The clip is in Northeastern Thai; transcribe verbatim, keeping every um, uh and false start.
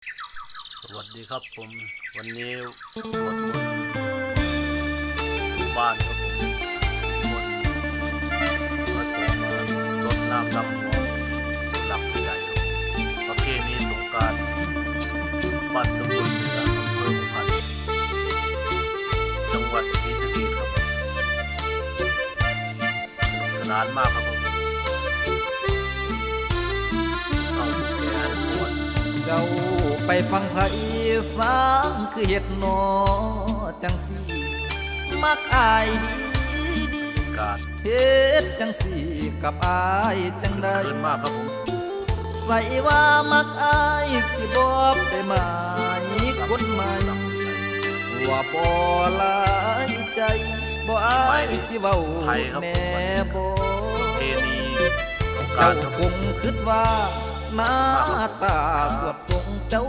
สวัสดีครับผม วันนี้สวดมนต์หมู่บ้านครับผม มนต์พระสงฆ์มารดน้ำดำหัวหลักผู้ใหญ่ครับผม ประเพณีสงกรานต์บ้านสมุนเหนือ อำเภอหัวพัน จังหวัดศรีสะเกษครับผม สนานมากครับผม เข้าสู่แก่ให้พร เจ้าไปฟังไผ สร้างคือเฮ็ดหนอจังซี่ มักอายดีดี กาด เฮ็ดจังซี่กับอายจังใด คืนมากครับผม ใส่ว่ามักอายสิบ่ไปหมายคนใหม่ ว่าบ่หลายใจ บ่อายสิเว้า ไผครับผม แน่บ่ ประเพณีสงกรานต์ครับ เจ้าคงคิดว่า หน้าตาสวดทรงเจ้า